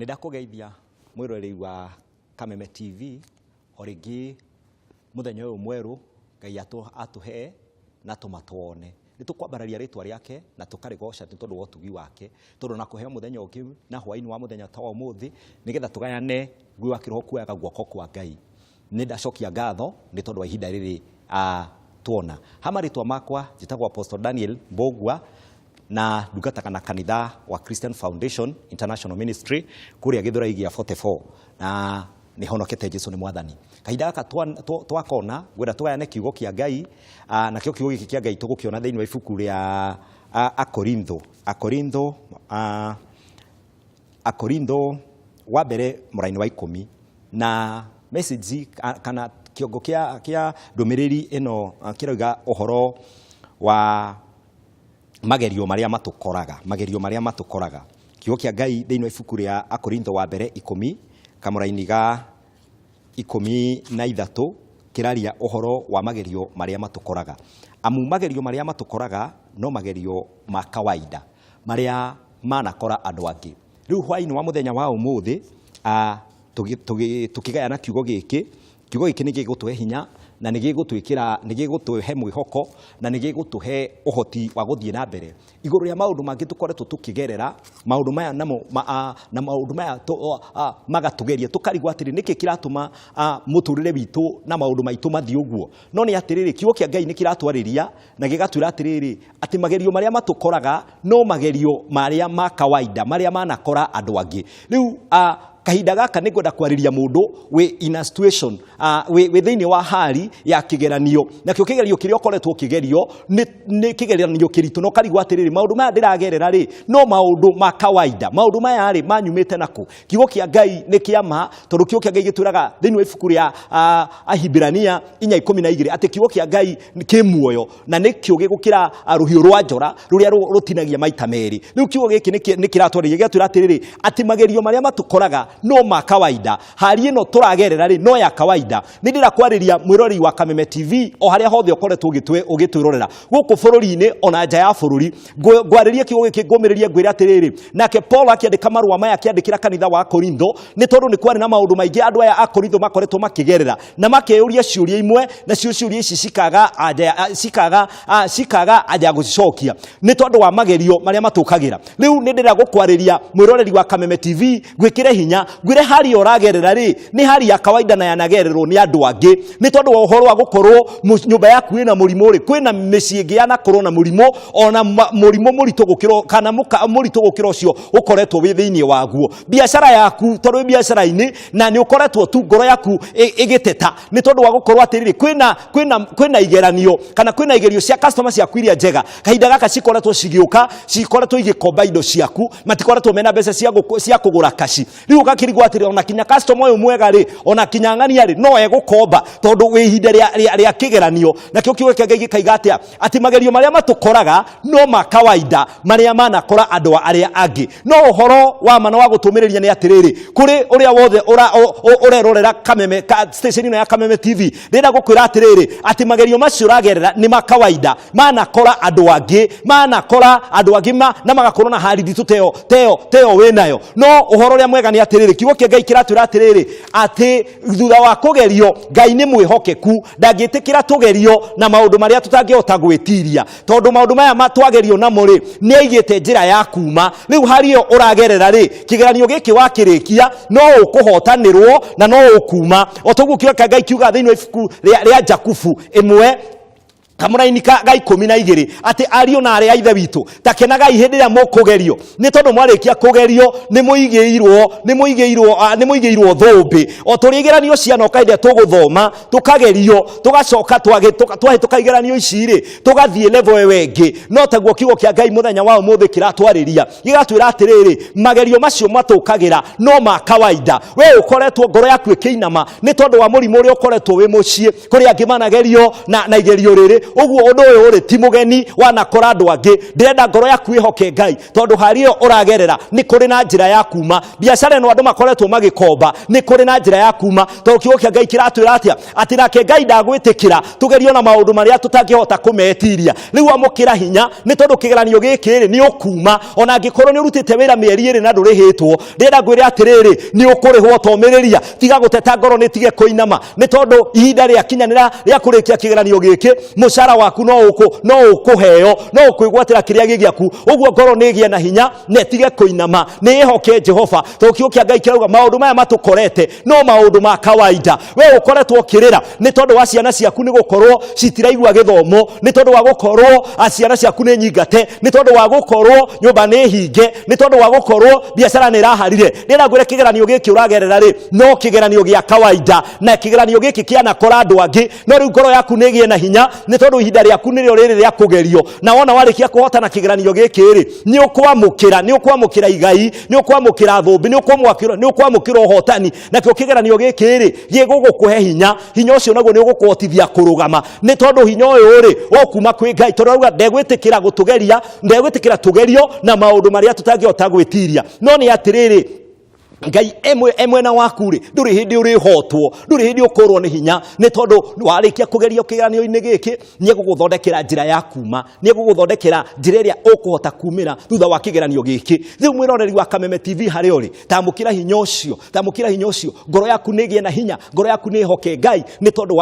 Ndakũgeithia mwĩroreri wa Kameme TV o rĩngĩ mũthenya ũyũ mwerũ Ngai atũhe na tũmatwone. Nĩ tũkwambararia rĩtwa rĩake na tũkarĩgoca nĩ tondũ wa ũtugi wake, tondũ na kũhe mũthenya ũngĩ na hwaĩ-inĩ wa mũthenya ta wa ũmũthĩ nĩgetha tũgayane ngui wa kĩroho kuoyaga guoko kwa Ngai. Nĩ ndacokia ngatho nĩ tondũ wa ihinda rĩrĩ tuona. Ha marĩtwa makwa njĩtagwo Apostle Daniel Mbũgua na ndungataga na kanitha wa Christian Foundation International Ministry kũrĩa Gĩthũrai gĩa 44 na nĩ honokete. Jesu nĩ mwathani. Kahinda gaka twakona ngwenda tũgayane kiugo kĩa Ngai, nakĩo kiugo gĩkĩ kĩa Ngai tũgũkĩona thĩinĩ wa ibuku rĩa Akorintho, Akorintho, Akorintho wa mbere mũraini wa 10. Na message kana kĩongo kĩa ndũmĩrĩri ĩno kĩrauga ũhoro wa magerio marĩa matũkoraga, magerio marĩa matũkoraga. Kiugo kĩa Ngai thĩinĩ wa ibuku rĩa Akorintho wa mbere 10 kamũraini ga 13 kĩraria ũhoro wa magerio marĩa matũkoraga. Amu magerio marĩa matũkoraga no magerio ma kawaida marĩa manakora andũ angĩ. Rĩu hwaĩ-inĩ wa mũthenya wa ũmũthĩ, tũkĩgayana kiugo gĩkĩ, kiugo gĩkĩ nĩ gĩgũtũhe hinya na nĩ gĩgũtwĩkĩra, nĩ gĩgũtũhe mwĩhoko na nĩ gĩgũtũhe ũhoti wa gũthiĩ na mbere igũrũ rĩa maũndũ mangĩ tũkoretwo tũkĩgerera. Maũndũ maya namo na maũndũ maya magatũgeria tũkarigwo atĩrĩ, nĩkĩ kĩratũma mũtũrĩre witũ na maũndũ maitũ mathiĩ ũguo? No nĩ atĩrĩrĩ, kiugo kĩa Ngai nĩ kĩratwarĩria na gĩgatwĩra atĩrĩrĩ, atĩ magerio marĩa matũkoraga no magerio marĩa ma kawaida marĩa manakora andũ angĩ. Rĩu kahinda gaka nĩ ngwenda kwarĩria mũndũ wĩ in a situation, wĩ thĩinĩ wa hali ya kĩgeranio. Nakĩo kĩgerio kĩrĩa ũkoretwo ũkĩgerio nĩ kĩgeranio kĩritũ na ũkarigwo atĩrĩrĩ, maũndũ maya ndĩragerera rĩ, no maũndũ ma kawaida? Maũndũ maya rĩ, manyumĩte nakũ? Kiugo kĩa Ngai nĩ kĩa ma, tondũ kiugo kĩa Ngai gĩtwĩraga thĩinĩ wa ibuku rĩa Ahibirania 4:12 atĩ kiugo kĩa Ngai kĩ muoyo na nĩ kĩũgĩ gũkĩra rũhiũ rwa njora rũrĩa rũtinagia maita merĩ. Rĩu kiugo gĩkĩ nĩ kĩratwarĩria gĩgatwĩra atĩrĩrĩ, atĩ magerio marĩa matũkoraga no ma kawaida. Hali ĩno tũragerera rĩ, no ya kawaida. Nĩ ndĩra kwarĩria mwĩroreri wa Kameme TV o harĩa hothe ũkoretwo ũgĩtwĩrorera gũkũ bũrũri-inĩ ona nja ya bũrũri. Ngwarĩrie kiugo gĩkĩ, ngũmĩrĩrie, ngwĩre atĩrĩrĩ, nake Paul akĩandĩka marũa maya akĩandĩkĩra kanitha wa Korintho nĩ tondũ nĩ kwarĩ na maũndũ maingĩ andũ aya a Korintho makoretwo makĩgerera na makeyũria ciũria imwe, nacio ciũria ici cikaga anja ya gũcicokia nĩ tondũ wa magerio marĩa matũkagĩra. Rĩu nĩ ndĩrenda gũkwarĩria mwĩroreri wa Kameme TV, ngwĩkĩre hinya, ngwĩre hali ĩyo ũragerera rĩ, nĩ hali ya kawaida na yanagererwo nĩ andũ angĩ. Nĩ tondũ wa ũhoro wa gũkorwo nyũmba yaku ĩna mũrimũ rĩ, kwĩna mĩciĩ ĩngĩ yanakorwo na mũrimũ, ona mũrimũ mũritũ gũkĩra kana mũritũ gũkĩra ũcio ũkoretwo wĩ thĩinĩ waguo. Biacara yaku, tondũ wĩ biacara-inĩ na nĩ ũkoretwo tu ngoro yaku ĩgĩteta nĩ tondũ wa gũkorwo atĩrĩrĩ, kwĩna igeranio kana kwĩna igerio cia customer ciaku iria njega kahinda gaka cikoretwo cigĩũka, cikoretwo igĩkomba indo ciaku, matikoretwo mena mbeca cia kũgũra kaci. Rĩu ũgakĩrigwo atĩrĩ, ona kinya customer ũyũ mwega rĩ, ona kinya ng'ania rĩ, no egũkomba tondũ wĩ ihinda rĩa kĩgeranio. Nakĩo kiugo kĩa Ngai gĩkaiga atĩa? Atĩ magerio marĩa matũkoraga no ma kawaida marĩa manakora andũ arĩa angĩ. No ũhoro wa ma na wa gũtũmĩrĩria nĩ atĩrĩrĩ, kũrĩ ũrĩa wothe ũrerorera Kameme, station ĩno ya Kameme TV, ndĩrenda gũkwĩra atĩrĩrĩ, atĩ magerio macio ũragerera nĩ ma kawaida manakora andũ angĩ, manakora andũ angĩ na magakorwo na hali nditũ teyo wĩnayo. No ũhoro ũrĩa mwega nĩ atĩrĩrĩ, kiugo kĩa Ngai kĩratwĩra atĩrĩrĩ, atĩ thutha wa kũgerio Ngai nĩ mwĩhokeku, ndangĩtĩkĩra tũgerio na maũndũ marĩa tũtangĩhota gwĩtiria, tondũ maũndũ maya twagerio namo rĩ, nĩ aigĩte njĩra ya kuma. Rĩu hali ĩyo ũragerera rĩ, kĩgeranio gĩkĩ wakĩrĩkia no ũkũhotanĩrwo na no ũkuma. O toguo kiugo kĩa Ngai kiugaga thĩinĩ wa ibuku rĩa Jakubu 1 kamũraini ga 12 atĩ ariũ na arĩ a ithe witũ, ta kenagai hĩndĩ ĩrĩa mũkũgerio, nĩ tondũ mwarĩkia kũgerio nĩ mũigĩirwo thũmbĩ. O tũrĩ igeranio cianoka hĩndĩ ĩrĩa tũgũthoma tũkagerio, tũgacoka twahĩtũka igeranio ici rĩ, tũgathiĩ level ĩyo ĩngĩ. No taguo kiugo kĩa Ngai mũthenya wa ũmũthĩ kĩratwarĩria, gĩgatwĩra atĩrĩrĩ, magerio macio matũkagĩra no ma kawaida. We ũkoretwo ngoro yaku ĩkĩinama nĩ tondũ wa mũrimũ ũrĩa ũkoretwo wĩ mũciĩ, kũrĩ angĩ managerio na igerio rĩrĩ. Ũguo ũndũ ũyũ rĩ ti mũgeni, wanakora andũ angĩ. Ndĩrenda ngoro yaku ĩhoke Ngai, tondũ hali ĩyo ũragerera nĩ kũrĩ na njĩra ya kuma. Biacara ĩno andũ makoretwo magĩkomba, nĩ kũrĩ na njĩra ya kuma, tondũ kiugo kĩa Ngai kĩratwĩra atĩa? Atĩ nake Ngai ndagwĩtĩkĩra tũgerio na maũndũ marĩa tũtangĩhota kũmetiria. Rĩu amũkĩra hinya, nĩ tondũ kĩgeranio gĩkĩ rĩ nĩ ũkuma. Ona angĩkorwo nĩ ũrutĩte wĩra mĩeri 2 na ndũrĩhĩtwo, ndĩrenda ngwĩre atĩrĩrĩ, nĩ ũkũrĩhwo. Tomĩrĩria, tiga gũteta, ngoro nĩ tige kũinama, nĩ tondũ ihinda rĩakinyanĩra rĩa kũrĩkia kĩgeranio gĩkĩ, mũcara waku no ũkũheo, no ũkwĩgwatĩra kĩrĩa gĩ gĩaku. Ũguo ngoro nĩ ĩgĩe na hinya na ĩtige kũinama, nĩ ĩhoke Jehova, tondũ kiugo kĩa Ngai kĩrauga maũndũ maya matũkorete no maũndũ ma kawaida. We ũkoretwo ũkĩrĩra nĩ tondũ wa ciana ciaku nĩ gũkorwo citiraigua gĩthomo, nĩ tondũ wa gũkorwo ciana ciaku nĩ nyingate, nĩ tondũ wa gũkorwo nyũmba nĩ hinge, nĩ tondũ wa gũkorwo biacara nĩ ĩraharire. Ndĩrenda ngwĩre kĩgeranio gĩkĩ ũragerera rĩ no kĩgeranio gĩa kawaida, na kĩgeranio gĩkĩ kĩanakora andũ angĩ. No rĩu ngoro yaku nĩ ĩgĩe na hinya, nĩ tondũ ihinda rĩaku nĩrĩo rĩrĩ rĩa kũgerio. Na wona warĩkia kũhotana kĩgeranio gĩkĩ rĩ, nĩ ũkwamũkĩra igai, nĩ ũkwamũkĩra thũmbĩ, nĩ ũkwamũkĩra ũhotani. Nakĩo kĩgeranio gĩkĩ rĩ gĩgũgũkũhe hinya. Hinya ũcio naguo nĩ ũgũkũhotithia kũrũgama, nĩ tondũ hinya ũyũ rĩ ũkuma kwĩ Ngai, tondũ arauga ndegwĩtĩkĩra gũtũgeria, ndegwĩtĩkĩra tũgerio na maũndũ marĩa tũtangĩhota gwĩtiria. No nĩ atĩrĩrĩ, Ngai e mwena waku rĩ, ndũrĩ hĩndĩ ũrĩhotwo, ndũrĩ hĩndĩ ũkũrwo nĩ hinya, nĩ tondũ warĩkia kũgerio kĩgeranio-inĩ gĩkĩ, nĩ egũgũthondekera njĩra ya kuma, nĩ egũgũthondekera njĩra ĩrĩa ũkũhota kumĩra thutha wa kĩgeranio gĩkĩ. Rĩu mwĩroreri wa Kameme TV harĩa ũrĩ, tamũkĩra hinya ũcio, tamũkĩra hinya ũcio. Ngoro yaku nĩ ĩgĩe na hinya, ngoro yaku nĩ ĩhoke Ngai, nĩ tondũ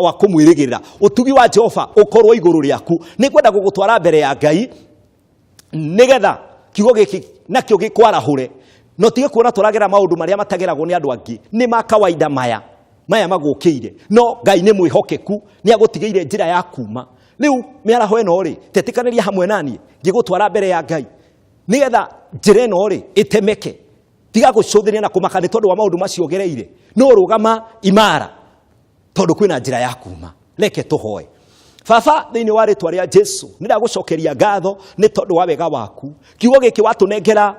wa kũmwĩrĩgĩrĩra. Ũtugi wa Jehova ũkorwo igũrũ rĩaku. Nĩ ngwenda gũgũtwara mbere ya Ngai, nĩgetha kiugo gĩkĩ nakĩo gĩkwarahũre, no tige kuona tũragera maũndũ marĩa matageragwo nĩ andũ angĩ. Nĩ ma kawaida maya magũkĩire, no Ngai nĩ mwĩhokeku, nĩ agũtigĩire njĩra ya kuma. Rĩu mĩaraho ĩno rĩ, tetĩkanĩria hamwe naniĩ ngĩgũtwara mbere ya Ngai, nĩgetha njĩra ĩno rĩ ĩtemeke. Tiga gũcũthĩrĩria na kũmaka nĩ tondũ wa maũndũ macio ũgereire, no rũgama imara, tondũ kwĩna njĩra ya kuma. Reke tũhoe. Baba, thĩinĩ wa rĩtwa rĩa Jesu, nĩ ndagũcokeria ngatho nĩ tondũ wa wega waku. Kiugo gĩkĩ watũnengera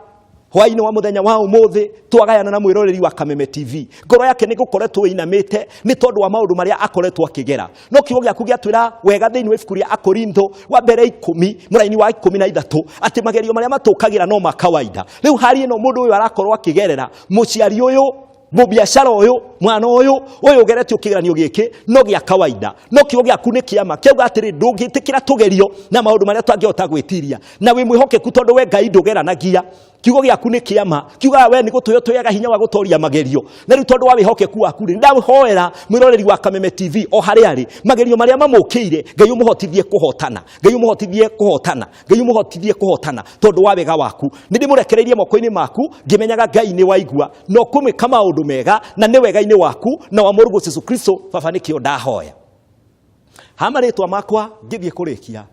hwainĩ wa mũthenya wa ũmũthĩ, twagayana na mwĩroreri wa Kameme TV. Ngoro yake nĩ gũkoretwo ĩinamĩte nĩ tondũ wa maũndũ marĩa akoretwo akĩgera, no kiugo gĩaku gĩatwĩra wega thĩinĩ wa ibuku rĩa Akorintho wa mbere 10 mũraini wa 13 atĩ magerio marĩa matũkagĩra no ma kawaida. Rĩu hali ĩno mũndũ ũyũ arakorwo akĩgerera, mũciari ũyũ, mũbiacara ũyũ, mwana ũyũ, ũyũ ũgeretio kĩgeranio gĩkĩ no gĩa kawaida, no kiugo gĩaku nĩ kĩama kĩauga atĩrĩ, ndũngĩtĩkĩra tũgerio na maũndũ marĩa tũtangĩhota gwĩtiria, na wĩ mwĩhokeku tondũ we Ngai ndũgeranagia. Kiugo gĩaku nĩ kĩama kiugaga we nĩ gũtũhe ũtũheaga hinya wa gũtoria magerio. Na rĩu tondũ wa wĩhokeku waku rĩ, ndahoera mwĩroreri wa Kameme TV o harĩa arĩ, magerio marĩa mamũkĩire, Ngai ũmũhotithie kũhotana, Ngai ũmũhotithie kũhotana, Ngai ũmũhotithie kũhotana, tondũ wa wega waku. Nĩ ndĩmũrekereirie moko-inĩ maku, ngĩmenyaga Ngai nĩ waigua na ũkũmwĩka maũndũ mega, na nĩ wega-inĩ waku na wa Mũrũguo Jesu Kristo. Baba, nĩkĩo ndahoya. Ha marĩtwa makwa ngĩthiĩ kũrĩkia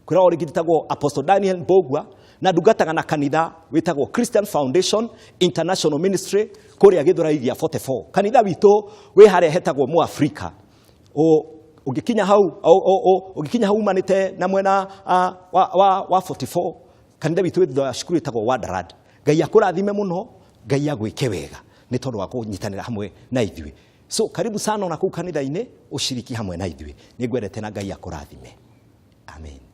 kwĩra o rĩngĩ, njĩtagwo Apostle Daniel Mbũgua, na ndungataga na kanitha wĩtagwo Christian Foundation International Ministry kũrĩa Gĩthũrai gĩa 44. Kanitha witũ wĩ harĩa hetagwo Mũafrika. Ũngĩkinya hau, ũngĩkinya hau umanĩte na mwena wa 44, kanitha witũ wĩ thutha wa cukuru ĩtagwo Wonderland. Ngai akũrathime mũno, Ngai agwĩke wega nĩ tondũ wa kũnyitanĩra hamwe na ithuĩ. So karibu sana ona kũu kanitha-inĩ ũciriki hamwe na ithuĩ. Nĩ ngwendete na Ngai akũrathime. Amen.